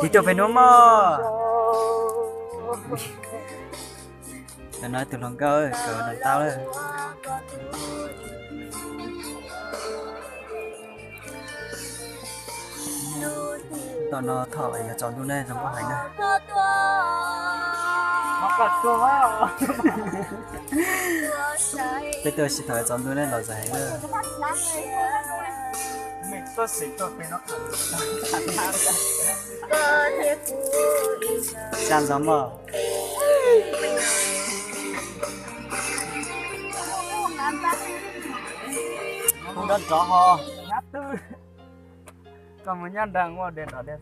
Tiv tuaj pem nuav mog. Tam no tus hluas nkauj kawm ntaus tau lawm. Tam no thaum yuav tsaus ntuj ne, zoo nkauj heev na. Peb tuaj sib tham tsaus ntuj ne, los zais heev na. Xya ntxov mog. Hu nrov nrov ho. Koj mus nyob nrag ua de nrov de.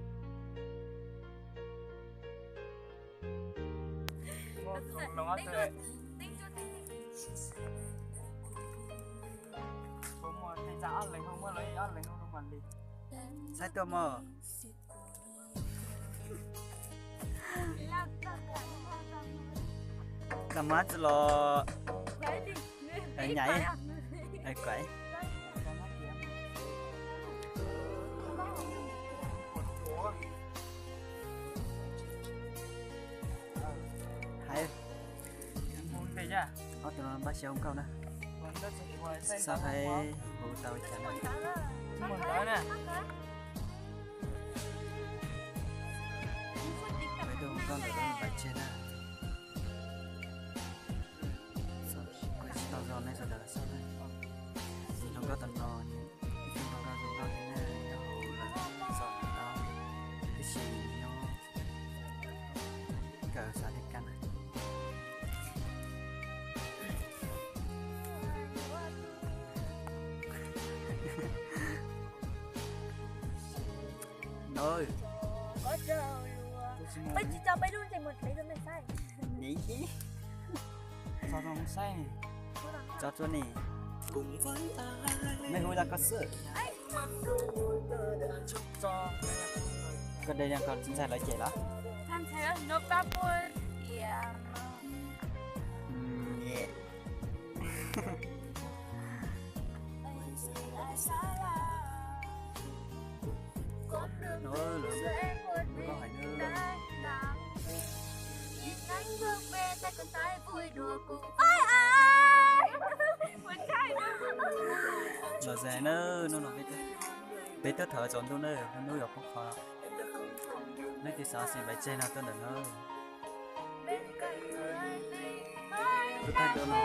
Saib tuaj mog. Koj muab tsi los nyaiv. Hais, ob tug no npaj siab hu nkauj na. Xav hais hu tau li cas na. Peb tuaj hu nkauj ntawm lub npav tseg na. Kuv tsis tau zoo nej sawv daws xav na. Tus hluas nkauj tam no, tus hluas nkauj zoo nkauj thiab na, nyob hauv lawv xav tau, tiam sis nyob kawm xav li cas na. No, peb tsis tso peb lub ntsej muag peb lub mej saib. Tso rau mej saib. Tso rau ni. Mej hu rau koj xwb. Koj de koj tsis ntshai lawv cem los? Los zais na, hnub no peb tuaj thawv tsaus ntuj na, hnub yuav poob qho. Leej twg xav xim npav tseg no tuaj ntawm no. Tus thaij duab no,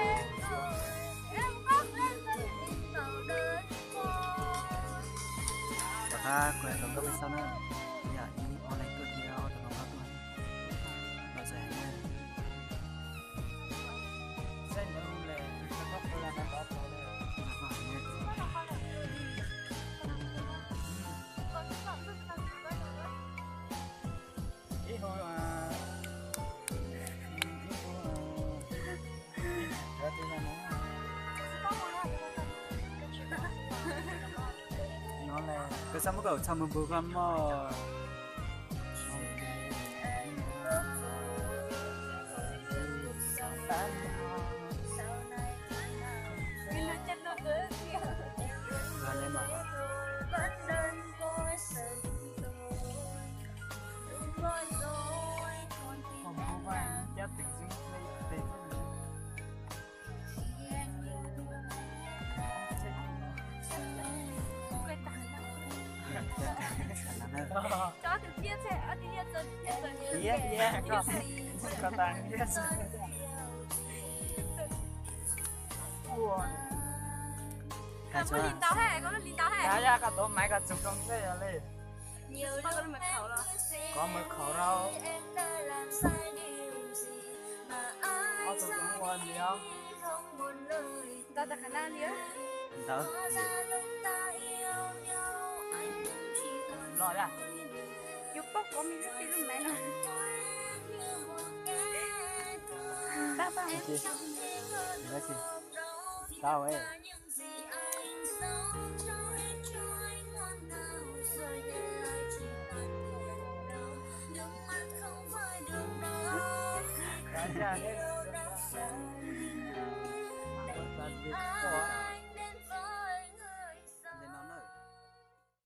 tom qab kuv hais hluas nkauj peb xauj na, yog ib ob leeg tuaj thiab ob tug hluas nkauj tuaj, los zais na. Koj xav muab koj txhaj mus npug koj mog. Koj li ntau he, koj li ntau he. Yog koj tuav maiv koj txug rau ntej yog li. Koj mws khaum rau. Ob tug ua li os. Ntawd tas qhov na li. Ntawd. Los da. Yus paub kov me lub tij lub maiv no. Tau, tau.